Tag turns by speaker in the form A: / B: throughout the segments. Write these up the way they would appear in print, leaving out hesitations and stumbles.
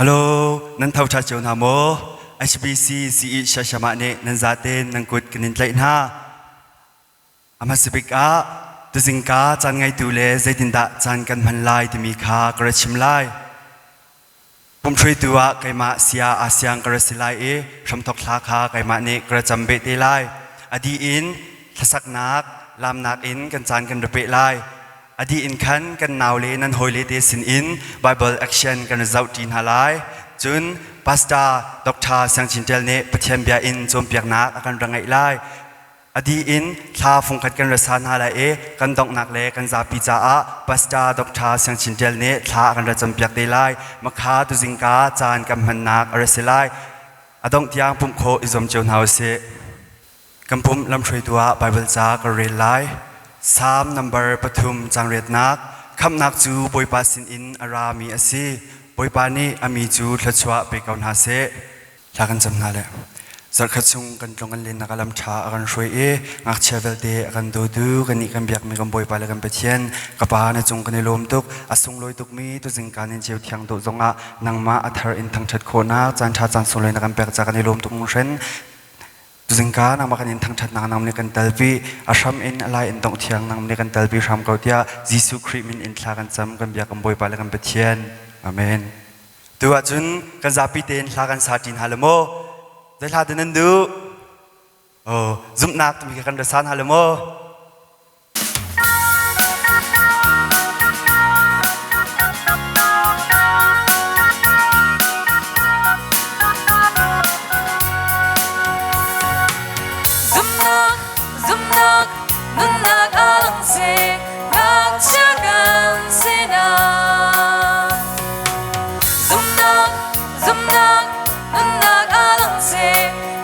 A: Hello, nan tho ṭha cio hna maw? HBC CE Shashamah nih nan zaten nan kut kan in tlaih hna. A hmasabik ah tuzingka caan ngeitu le zeitindah caan kan hman lai timi kha ka ra chim lai. Pumhruaitu ah keimah sia aa siang ka ra si lai i hramthok thla kha keimah nih ka ra cam beh te lai. A dih in hlasaknak, laamnak in kan caan kan ra peh lai. A dih in khan kan naule nan hawile te sinin Bible action kan ra zohṭi hna lai. Cun Pastor Dr. Siang Chin Ṭial nih Pathian bia in cawnpiaknak a kan ra ngeih lai. A dih in thla fungkhat kan ra sa hna lai i kan donghnak le kan zapi caah Pastor Dr. Siang Chin Ṭial nih thla a kan ra campiak te lai. Makha tuzingka caan kan hmannak a ra si lai. A dongh tiang pumh khawh i zuam cio hna usih. Kan pumh lamhruaitu ah Baibal ca ka rel lai. Salm nambar 3 caang riatnak Khamhnak cu Bawipa sinin a rami a si. Bawipa nih a mi cu thluachuah pe ko hna seh. Thla kan cam hna le zarhkhat chung kan tlung kan lennak ah lam ṭha a kan hruai i ngakchia vialte a kan dawtu kannih kan biakmi kan Bawipa le kan Pathian ka Pa na cung kan i lawm tuk. A sunglawi tukmi tuzingka nin ceu thiang dawh zongah nangmah a thar in thangṭhat khawhnak caan ṭha caan sunglawi na kan pek ca kan i lawm tuk hringhran. Zingka nangmah kan in thangṭhatnak nang nih kan telpi, a hram in a lai in dongh thiang nang nih kan telpi hram ko tiah Jesuh Khrih min in thla kan cam kan bia kan Bawipa le kan Pathian. Amen. Tu ahcun kan zapi tein hla kan sa ṭi hna le maw? Zei hla dah nan duh? Oh, zumhnak timi kha kan ra sa hna le maw?
B: Zumnak, zumnak, nunnak ang si, ngakchia kan sinak. Zumnak, zumnak, nunnak ang si,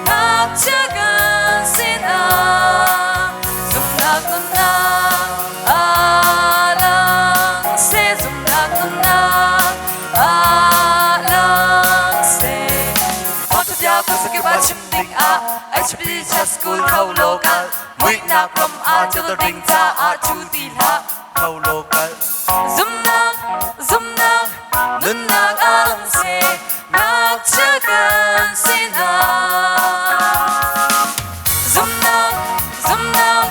B: ngakchia kan sinak. Zumnak nunnak alang si, zumnak nunnak alang si. Thawngṭha khuazakip ah chim ding ah HB Church School tho local muihnak ram ah cu ding caah cu ti hlah
C: tho local.
B: Zumnak, zumnak, nunnak alang si, ngakchia kan sinak. Zumnak, zumnak,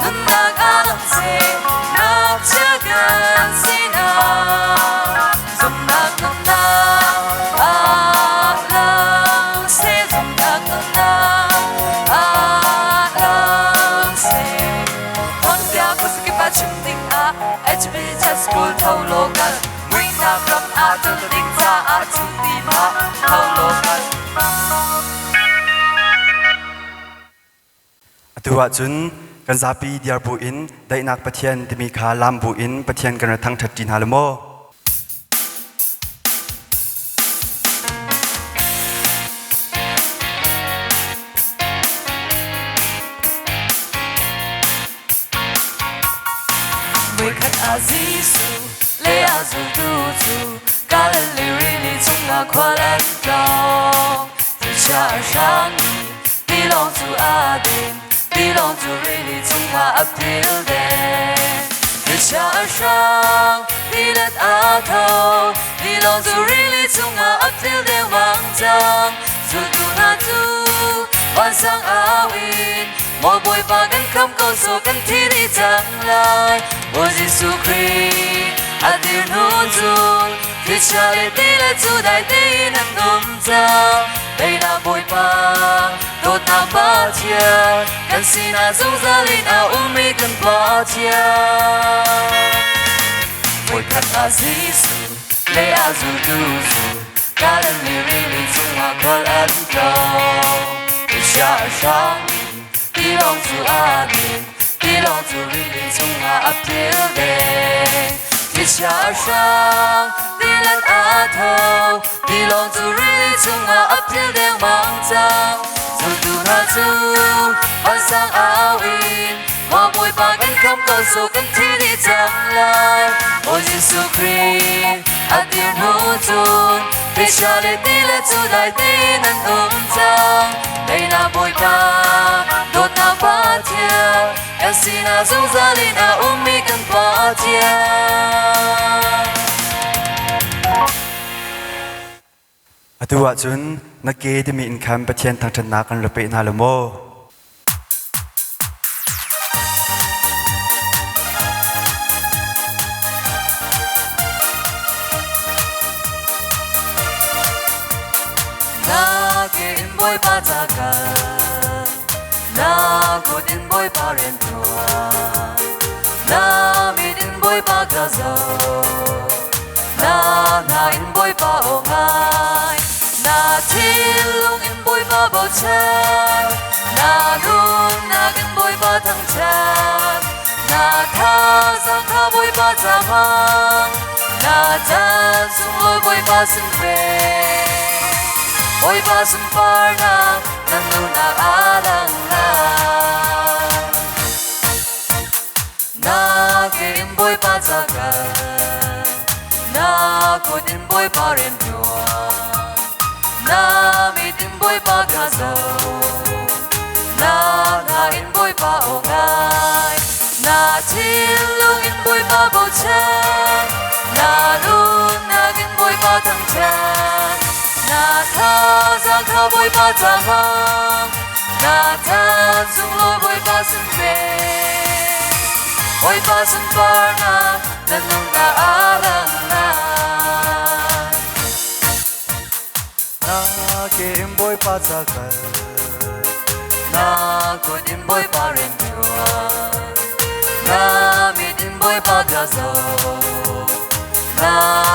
B: nunnak alang si, ngakchia kan sinak. Zumnak nunnak alang si, zumnak nunnak alang si. Thawngṭha khuazakip ah chim ding ah HB Church School tho local muihnak ram ah tel ding caah cu ti hlah tho local.
A: Atu ahcun kan zapi diar bu in daihnak Pathian timi kha laam bu in Pathian kan ra thangṭhat ṭi hna le maw?
B: Voikhat ah Jesuh le a zultu cu Galilee rili chungah khual an tlawng. Thlichia a hrang i tilawng cu aa din, tilawng cu rili chungah a pil deng. Thlichia a hrang, tilet aa tho, tilawng cu rili chungah a pil dengmang cang. Zultu hna cu vansang au in Maw Bawipa kan kham ko so kan thi dih cang lai. Maw Jesuh Khrih a dir hnu cun thlichia le ti le cu dai tein an um cang. Teinak Bawipa, dawtnak Pathian, kan sinah zungzal in a ummi kan Pathian. Voikhat ah Jesuh le a zultu cu Galilee rili cungah khual an tlawng. Thlichia a hrang i tilawng cu aa din, tilawng cu rili cungah a pil deng. Thlichia a hrang, tilet aa tho, tilawng cu rili cungah a pil dengmang cang. Zultu hna cu vansang au in Maw Bawipa kan kham ko so kan thi dih cang lai. Aw Jesuh Khrih a dir hnu cun thlichia le ti le cu dai tein an um cang. Teinak Bawipa, dawtnak Pathian, kan sinah zungzal in a ummi kan Pathian.
A: Atu ahcun na ke timi in khan Pathian thangṭhatnak kan ra pe hna lo maw?
B: Na ke in Bawipa ca kal, na kut in Bawipa rian ṭuan, na mit in Bawipa ka zoh, na hna in Bawipa aw ngai, na thinlung in Bawipa bochan, na nunnak in Bawipa thangṭhat, na thazaang kha Bawipa ca hmang, na caan sunglawi Bawipa sin pe. Bawipa sunparnak na nunnak aa lang lai. Na ke in Bawipa ca kal, na kut in Bawipa rian ṭuan, na mit in Bawipa kha zoh, na hna in Bawipa aw ngai, na thinlung in Bawipa bochan, na nunnak in Bawipa thangṭhat, na thazaang kha Bawipa ca hmang, na caan sunglawi Bawipa sin pe. Bawipa sunparnak na nunnak aa lang lai.
C: Na ke in Bawipa ca kal,
B: Na kut in Bawipa rian ṭuan, na mit in Bawipa kha zoh, na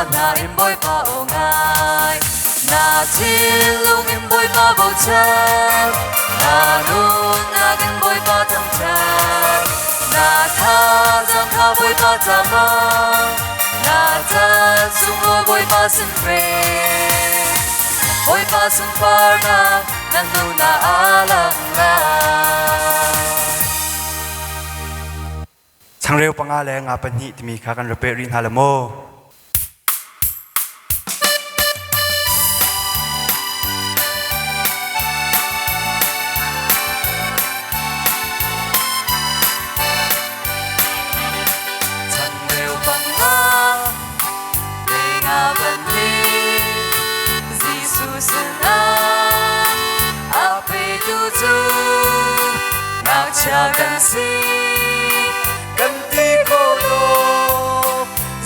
B: hna in Bawipa aw ngai, na thinlung in Bawipa bochan, na nunnak in Bawipa thangṭhat, na thazaang kha Bawipa ca hmang, na caan sunglawi Bawipa sin pe. Bawipa sunparnak na nunnak aa lang lai.
A: Changreu panga le nga pahnih timi kha kan ra peh rih hna le maw?
B: Changreu panga le nga pahnih Jesuh sinah a petu cu ngakchia kan si.
C: Kan ti kho lo.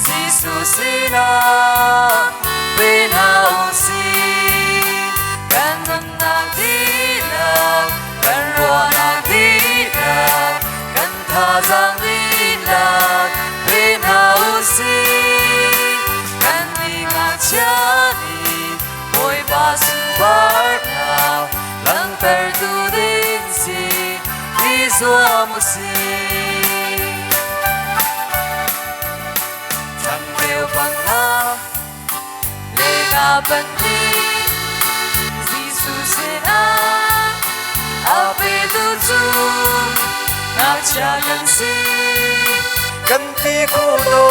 B: Jesuh sinah pe hna u sih. Kan nunnak dihlak, kan ruahnak dihlak, kan thazaang dihlak pe hna u sih. Kan nih ngakchia nih Bawipa sunparnak langhtertu ding si i zuam u sih. Changreu panga le nga pahnih Jesuh sinah a petu cu ngakchia kan si.
C: Kan ti kho lo.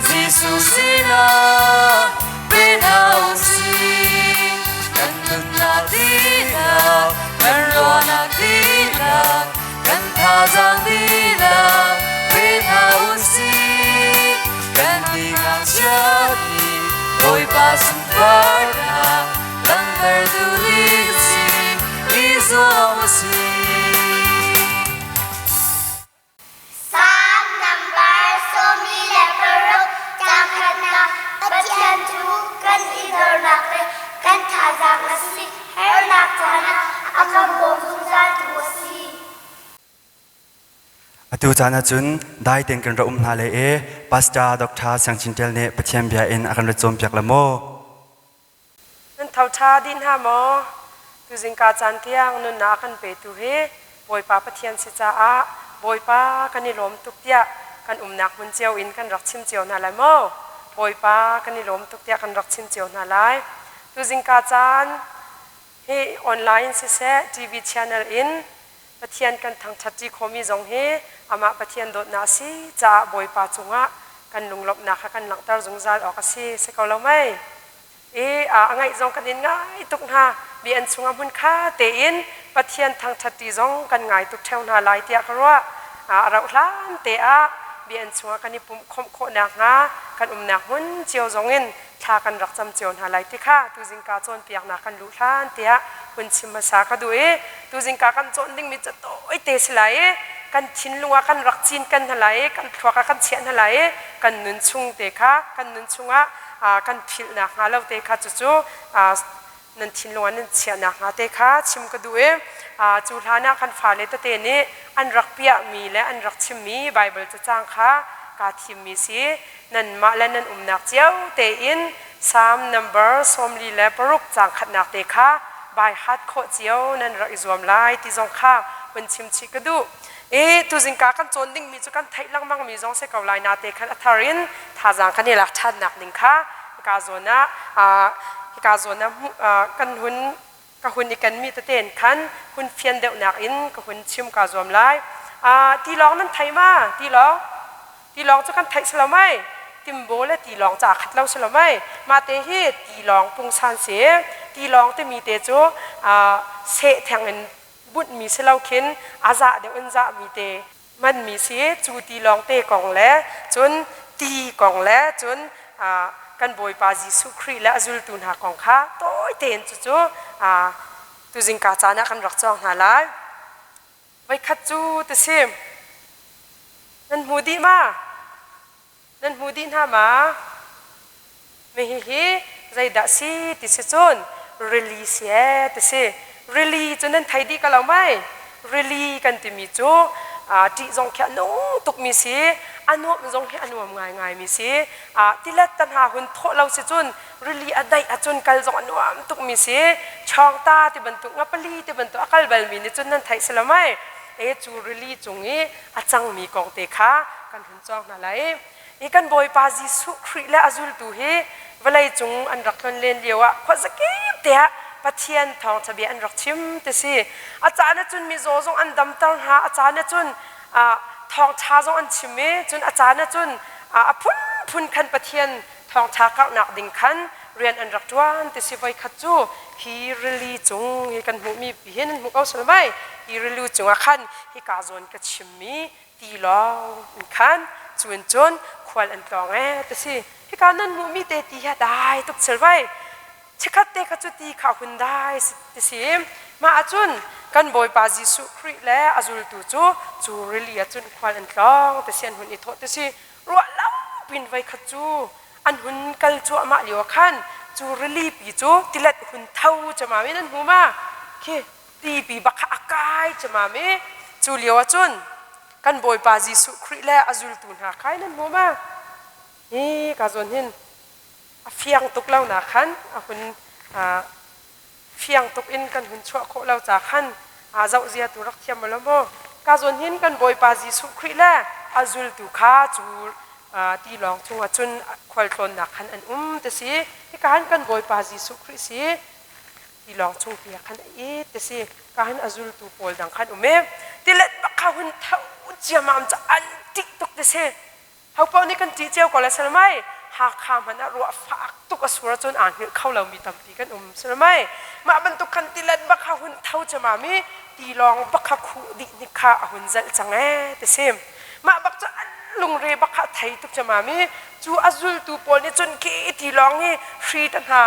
B: Jesuh sinah pe hna u sih. Kan nunnak dihlak, kan ruahnak dihlak, kan thazaang dihlak pe hna u sih. Kan nih ngakchia nih Bawipa sunparnak langhter duh ding si i zuam u sih.
D: Salm nambar 46 caang khatnak Pathian cu kan i dornak le kan thazaang a si, hernak caan ah a kan bawm zungzaltu a si.
A: Atu caan ahcun dai tein kan ra um hna le e Pastor Dr. Siang Cin Ṭial nih Pathian bia in a kan ra cawnpiak la maw?
E: Nan tho ṭha dih hna maw? Tuzingka caan tiang nunnak a kan petu hi Bawipa Pathian si caah Bawipa kan i lawm tuk tiah kan umnak hmun cio in kan rak chim cio hna lai maw? Bawipa kan i lawm tuk tiah kan rak chim cio hna lai. Tuzingka caan hi online siseh TV channel in Pathian kan thangṭhatṭi khawhmi zong hi amah Pathian dawtnak a si caah Bawipa cungah kan lunglawmhnak kha kan langhter zungzal awk a si. Si ko lo mei? I a ngaih zong kan in ngai tuk hna. Mi an chungah hmun kha tein Pathian thangṭhatṭi zong kan ngai tuk ṭheo hna lai tiah ka ruah. A rauh hlan te ah mi an chungah kan i pumh khawmh khawh nakhnga kan umnak hmun cio zong in thla kan rak cam cio hna lai ti kha tuzingka cawnpiaknak kan luh hlan tiah hun chim hmasa ka duh i tuzingka kan cawn dingmi cu tawite si lai i kan thinlung ah kan rak cin kan hna lai i kan thluak ah kan chiah hna lai i kan nun chung te kha kan nun chungah kan philhnak hnga lo te kha cucu nan thinlung ah nan chiahnak hnga te kha chim ka duh i cu hlan ah kan fale tete nih an rak piahmi le an rak chimmi Baibal cacang kha kaa thimmi si. Nanmah le nan umnak cio tein Psalm number 46 caang khatnak te kha bai hat khawh cio nan rak i zuam lai ti zong kha hun chim chih ka duh. I tuzingka kan cawn dingmi cu kan theih lengmangmi zong si ko lai na te khan a thar in thazaang kan i lak ṭhannak ding kha hika zawn ah hika zawn ah kan hun ka hun i kenmi tete in khan hun fian deuhnak in ka hun chim kaa zuam lai. Tilawng nan thei ma? Tilawng? Tilawng cu kan theih si lo mei? Timbo le tilawng ca khat lo si lo mei? Mah te hi tilawng pungsan si. Tilawng timi te cu seh theng in bunhmi si lo khin a zah deuh in zahmi te hmanmi si. Cu tilawng te kong le cun ti kong le cun kan Bawipa Jesuh Khrih le a zultu hna kong kha tawi tein cucu tuzingka caan ah kan rak cawng hna lai. Voikhat cu ti si. Nan hmu dih ma? Nan hmu dih hna ma? Mi hihi zeidah si ti si cun rili si ee ti si. Rili cu nan thei dih ko lo mei? Rili kan timi cu ṭih zong khi a nung tukmi si, a nuamh zong hi a nuam ngaingaimi si. Tilet ta hna hun thawh lo si cun rili a daih ahcun kal zong a nuam tukmi si. Chawngta ti bantuk, ngapali ti bantuk a kal balmi nih cun nan theih si lo mei? E cu rili cung i a cangmi kong te kha kan hun cawng hna lai. Hi kan Bawipa Jesuh Khrih le a zultu hi vawlei cung an rak tlon len lio ah khuazakip te ah Pathian thawngṭha bia an rak chim ti si. A caan ahcun mizaw zong an damter hna, a caan ahcun thawngṭha zong an chim i cun a caan ahcun a phunphun khan Pathian thawngṭha karhnak ding khan rian an rak ṭuan ti si. Voikhat cu hi rili cung hi kan hmuhmi pi hin an hmu ko sal mai. Hi rili cungah khan hika zawn ka chimmi tilawng in khan cun cun khual an tlawng ee ti si. Hika nan hmuhmi te ti hi a dai tuk chel vai. Chikkhat te kha cu ti kha hun dai ti si. Mah ahcun kan Bawipa Jesuh Khrih le a zultu cu cu rili ah cun khual an tlawng ti si an hun i thawh ti si. Ruah lo pin voi khat cu an hun kal cuahmah lio ah khan cu rili pi cu tilet hun tho camam in an hmu ma khi tipi bak kha a kai camam i cu lio ah cun kan Bawipa Jesuh Khrih le a zultu hna kha in an hmu ma hi ka zawn hin a fiang tuk lo na khan a hun fiang tuk in kan hun chuah khawh lo ca khan zoh zia tu rak thiam lo maw ka zawn hin kan Bawipa Jesuh Khrih le a zultu kha cu tilawng chungah cun khualtlawnnak khan an um ti si hika han kan Bawipa Jesuh Khrih si tilawng chung ti ah khan a it ti si ka hin a zultu pawl dang khan um i tilet bak kha hun tho ciamam cu an ṭih tuk ti si ho paoh nih kan ṭih cio ko le salmai Hakha hmanh ah ruah fak tuk a sur ahcun aa hngilh kho lomi tampi kan um salmai mah bantuk khan tilet bak kha hun tho ciamam i tilawng bak kha khuh dih ni kha a hun zelh cang ee ti si mah bak cu an lungre bak kha a thei tuk ciamam i cu a zultu pawl nih cun khi tilawng hi hri te hna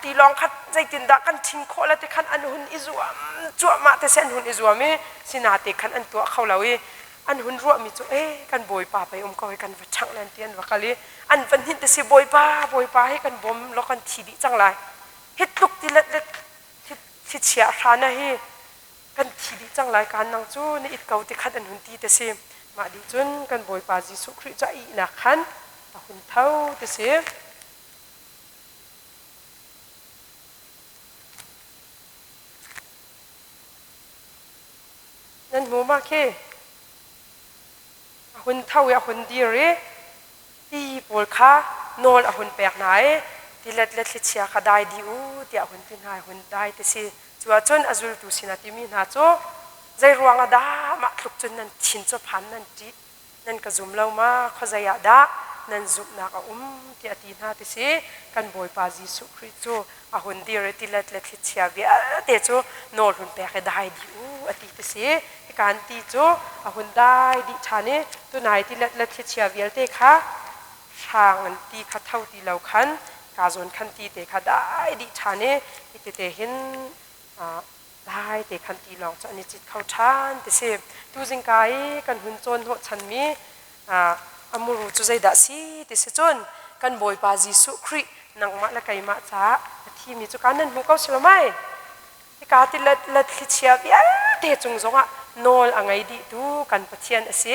E: tilawng kha zeitindah kan ṭhin khawh le ti khan an hun i zuam cuahmah te si an hun i zuam i sinate khan an tuah kho lo i an hun ruahmi cu e kan bawipa pei um ko hi kan va ṭhangh len ti an va kal i an va hninh te si bawipa bawipa hi kan bawm law kan thi dih cang lai hi tluk ti let let thlichia hrana hi kan thi dih cang lai kaan nang cu na it ko ti khan an hun ti te si mah dih cun kan Bawipa Jesuh Khrih cu a ihnak khan a hun tho ti si. Nan hmu ma khi a hun tho i a hun dir i ti pawl kha nawl a hun pek hna i tilet le thlichia kha dai dih u tiah a hun ti hna i hun dai ti si. Cu ahcun a zultu sinah timi hna cu zei ruangah dah mah tluk cun nan thin cu phan nan ṭih nan ka zum lo ma khuazei ah dah nan zumhnak a um tiah a ti hna ti si kan Bawipa Jesuh Khrih cu a hun dir i tilet le thlichia vialte cu nawl hun pek i dai dih u a ti ti si hikan ti cu a hun dai dih ṭhan i tunai tilet le thlichia vialte kha hrang an ti kha tho ti lo khan. Ka zawn khan ti te kha dai dih ṭhan i hi tete hin dai te khan ti lawng cu an i cit kho ṭhan ti si. Tuzingka i kan hun cawn hnawhchanmi a muru cu zeidah si ti si cun kan Bawipa Jesuh Khrih nangmah le keimah caah a thimi cu kan nan hmu ko si lo mai? Hika ti let thlichia vialte cung zongah nawl a ngei dihtu kan Pathian a si.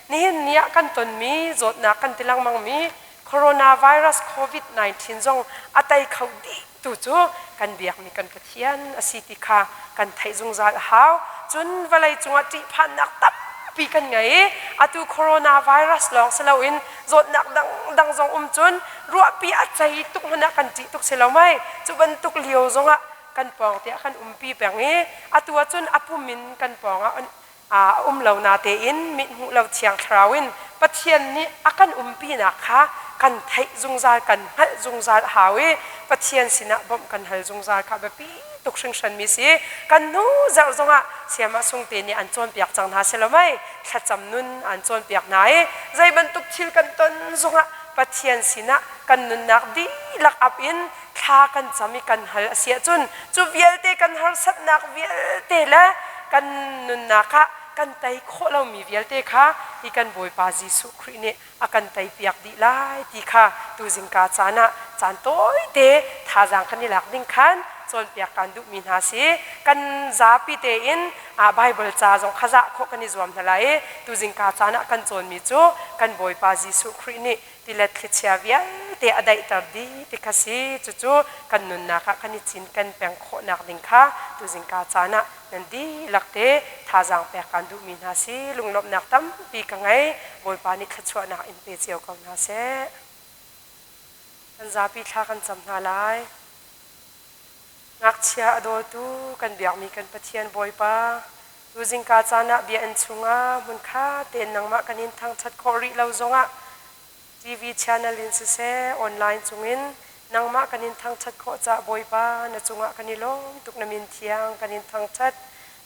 E: Nihin ni ah kan tonmi zawtnak kan ti lengmangmi coronavirus COVID-19 zong a tei kho dihtu cu kan biakmi kan Pathian a si ti kha kan theih zungzal a hau. Cun vawlei cungah ṭihphannak tampi kan ngei i atu coronavirus lawng si loin zawtnak dangdang zong um cun ruahpi a cei tuk hmanh ah kan ṭih tuk si lo mei. Cu bantuk lio zongah kan pawng tiah kan umpi peng i atu ahcun a pum in kan pawng ah a um lo na tein mit hmuh lo thiang thlarau in Pathian nih a kan umpinak kha kan theih zungzal kan hngalh zungzal a hau i Pathian sinah bawmh kan hal zungzal kha biapi tuk hringhran mi si. Kan hnu zarh zongah Siamah Sungte nih an cawnpiak cang hna si lo mei? Thlacam nun an cawnpiak hna i zei bantuk thil kan ton zongah Pathian sinah kan nunnak dihlak ap in thla kan cam i kan hal a si ahcun cu vialte kan harsatnak vialte le kan nunnak ah kan tei khawh lomi vialte kha hi kan Bawipa Jesuh Khrih nih a kan teipiak dih lai ti kha tuzingka caan ah caan tawite thazaang kan i lak ding khan cawnpiak kan duhmi hna si. Kan zapi tein Bible ca zong kha zah khawh kan i zuam hna lai i tuzingka caan ah kan cawnmi cu kan Bawipa Jesuh Khrih nih tilet thlichia vialte a daihter dih ti kha si. Cucu kan nunnak ah kan i cinken peng khawhnak ding kha tuzingka caan ah nan dihlak te thazaang pek kaan duhmi hna si. Lunglawmhnak tampi ka ngei. Bawipa nih thluachuahnak in pe cio ko hna seh. Kan zapi thla kan cam hna lai. Ngakchia a dawtu kan biakmi kan Pathian Bawipa, tuzingka caan ah biakinn chungah hmunkhat tein nangmah kan in thangṭhat khawh rih lo zongah TV channel in siseh, online cungin nangmah kan in thangṭhat khawh caah Bawipa na cungah kan i lawm tuk, na min thiang kan in thangṭhat.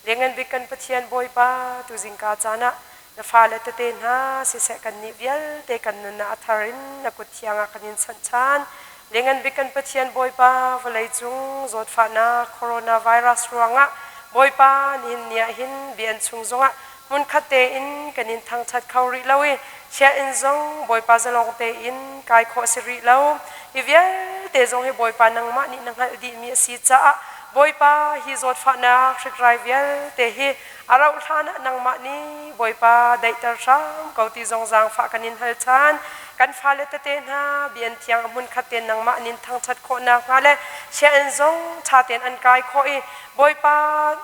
E: Lianngan bik kan Pathian Bawipa, tuzingka caan ah na fale tete hna siseh kannih vialte kan nun ah a thar in na kut thiang ah kan in chanh ṭhan. Lianngan bik kan Pathian Bawipa, vawleicung zawtfahnak coronavirus ruangah Bawipa nihin ni ah hin bian chung zongah hmunkhat tein kan in thangṭhat kho rih lo i sianginn zong Bawipa zalong tein kai khawh si rih lo. Hi vialte zong hi Bawipa nangmah nih na hngalh dihmi a si caah Bawipa hi zawtfahnak hrikrai vialte hi a rauh hlan ah nangmah nih Bawipa daihter hram ko ti zong zaangfah kan in hal ṭhan. Kan fale tete hna bian thiang a hmunkhat tein nangmah nin thangṭhat khawh nakhnga le sianginn zong ṭha tein an kai khawh i Bawipa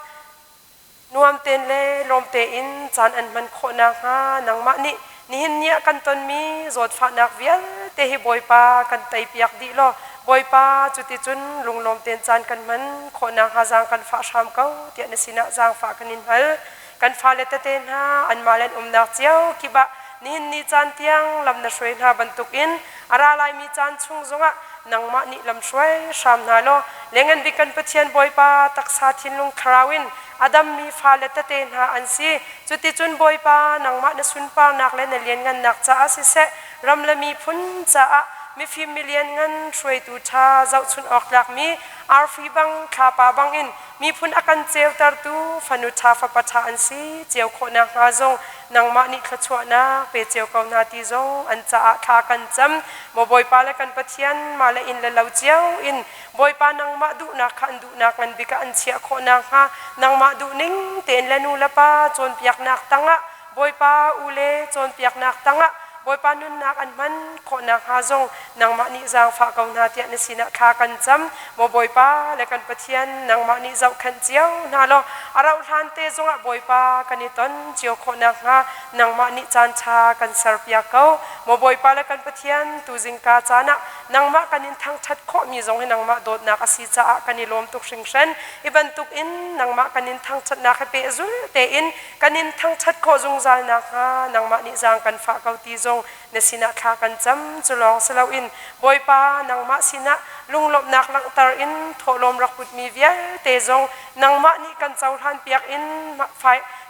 E: nuam tein le lawm tein caan an hman khawh nakhnga nangmah nih nihin ni ah kan tonmi zawtfahnak vialte hi Bawipa kan teipiak dih law Bawipa cuticun lunglawm tein caan kan hman khawh nakhnga zaang kan fah hram ko tiah na sinah zaangfah kan in hal. Kan fale tete hna anmah le an umnak cio kip ah nihin ni caan tiang lam na hruai hna bantukin a ra laimi caan chung zongah nangmah nih lam hruai hram hna law lengan bik kan Pathian Bawipa taksa thinlung thlarau in a dammi fale tete hna an si. Cuticun Bawipa nangmah na sunparnak le na lianngannak caah siseh ram le miphun caah mifim milianngan hruaitu ṭha zohchunh awk tlakmi arfi bang thlapa bangin miphun a kan ceutertu fanu ṭha fapa ṭha an si cio khawh nakhnga zong nangmah nih thluachuahnak pe cio ko hna ti zong an caah thla kan cam. Maw Bawipa le kan Pathian, mah le inn le lo cio in Bawipa nangmah duhnak kha an duhnak ngan bik ah an chiah khawh nakhnga nangmah duhning tein le nu le pa cawnpiaknak tangah Bawipa u le cawnpiaknak tangah Bawipa nunnak an hman khawh nakhnga zong nangmah nih zaangfah ko hna tiah na sinah thla kan cam. Maw Bawipa le kan Pathian, nangmah nih zohkhenh cio hna law a rauh hlan te zongah Bawipa kan i ton cio khawh nakhnga nangmah nih caan ṭha kan serpiak ko. Maw Bawipa le kan Pathian, tuzingka caan ah nangmah kan in thangṭhat khawhmi zong hi nangmah dawtnak a si caah kan i lawm tuk hringhran. Hi bantukin nangmah kan in thangṭhatnak he pehzul tein kan in thangṭhat khawh zungzal nakhnga nangmah nih zaang kan fah ko ti zong na sinah thla kan cam. Cu lawng si loin Bawipa nangmah sinah lunglawmhnak langhter in thawhlawm rak putmi vialte zong nangmah nih kan cohlanpiak in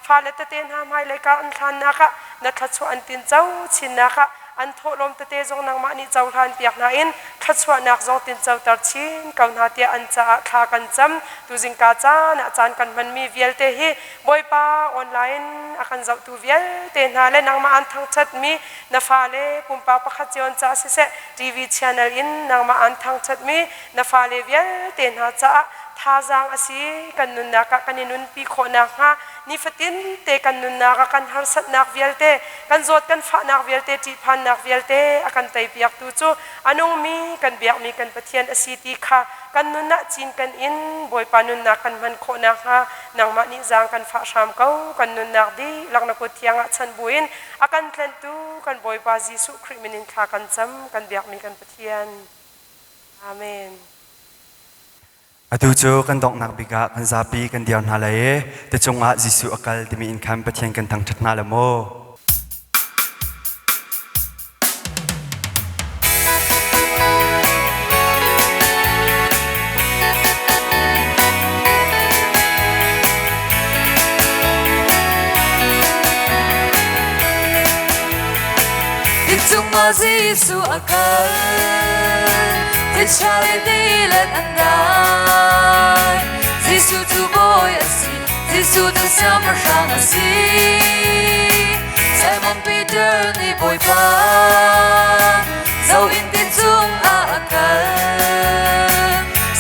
E: fale tete hna hmailei kar an hlannak ah na thluachuah an tinco chinnak ah An thawhlawm tete zong nangmah nih cohlan piak hna in thluachuahnak zong tincoter chin ko hna tiah an caah thla kan cam. Tuzingka caan ah caan kan hmanmi vialte hi Bawipa online a kan zohtu vialte hna le nangmah an thangṭhatmi na fale pumpak pakhat cio an caah siseh TV channel in nangmah an thangṭhatmi na fale vialte hna caah thazaang a si. Kan nunnak ah kan i nunpi khawh nakhnga nifatin te kan nunnak ah kan harsatnak vialte, kan zawt kan fahnak vialte, ṭihphannak vialte a kan teipiaktu cu a nungmi kan biakmi kan Pathian a si ti kha kan nun ah cin kan in Bawipa nunnak kan hman khawh nakhnga nangmah nih zaang kan fah hram ko. Kan nunnak dihlak na kut thiang ah chanh buin a kan tlenhtu kan Bawipa Jesuh Khrih min in thla kan cam, kan biakmi kan Pathian. Amen.
A: Atu cu kan donghnak bik ah kan zapi kan dir hna lai i ti cungah Jesuh a kal timi in khan Pathian kan thangṭhat hna la maw?
B: Cungah Jesuh a kal, Thisa le tilet an dai. Jesuh cu Bawi a si, Jesuh cu siangpahrang a si. Simon Peter nih Bawipa zo in ti cungah a kal.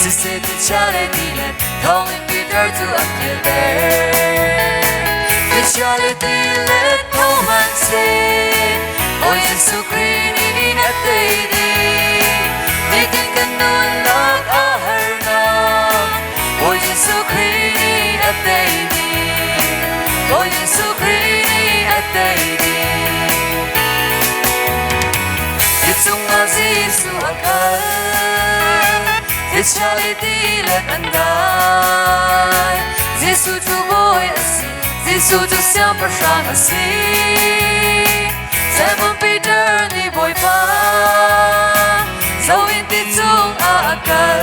B: Siseh ti le tilet thawngin Peter cu a kilter. Ti le tilet tho hmanhseh, Bawi Jesuh Khrih nih a tei dih. Nitin kan nunnak a harnak, Bawi Jesuh Khrih nih a tei dih. Bawi Jesuh Khrih nih a tei dih. Ti cungah Jesuh a kal, thlichia le tilet an dai. Jesuh cu Bawi a si, Jesuh cu Siangpahrang a si. Simon Peter nih Bawipa zo in ti cungah a kal.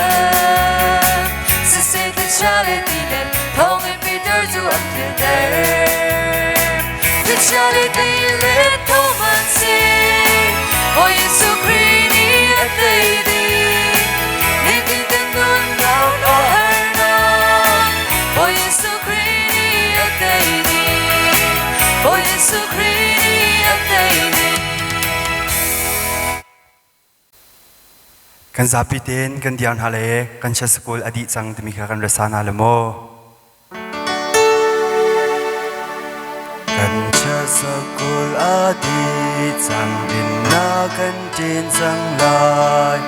B: Siseh thlichia le tilet thawngin Peter cu an thilter. Thlichia le tilet tho hmanhseh, Bawi Jesuh Khrih nih a tei dih. Nitin kan nunnak a harnak, Bawi Jesuh Khrih nih a tei dih. Bawi Jesuh Khrih nih a tei dih.
A: Kan zapi tein kan diar hna le kan chia school a dih cang timi kha kan rasa hna le maw? Kan chia school a dih cang in na kan ṭin cang lai.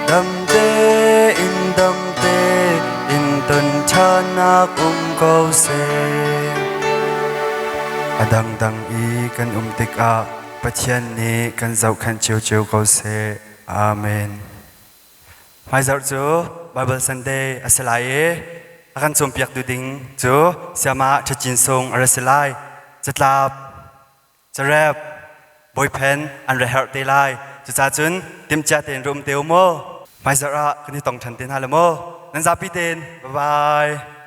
A: Dam tein dam tein ton ṭhannak um ko seh. A dangdang i kan um tikah Pathian nih kan zohkhenh ciocio ko seh. Amen. Hmaizarh cu Bible Sunday a si lai i a kan cawnpiaktu ding cu Siama Ṭhacin Sung a ra si lai. Catlap, carep, bawiphen an ra herh te lai. Cucaah cun timhcia tein ra um te u mu. Hmaizarh ah kan i tong ṭhan te hna le mu. Nan zapi tein. Bye bye.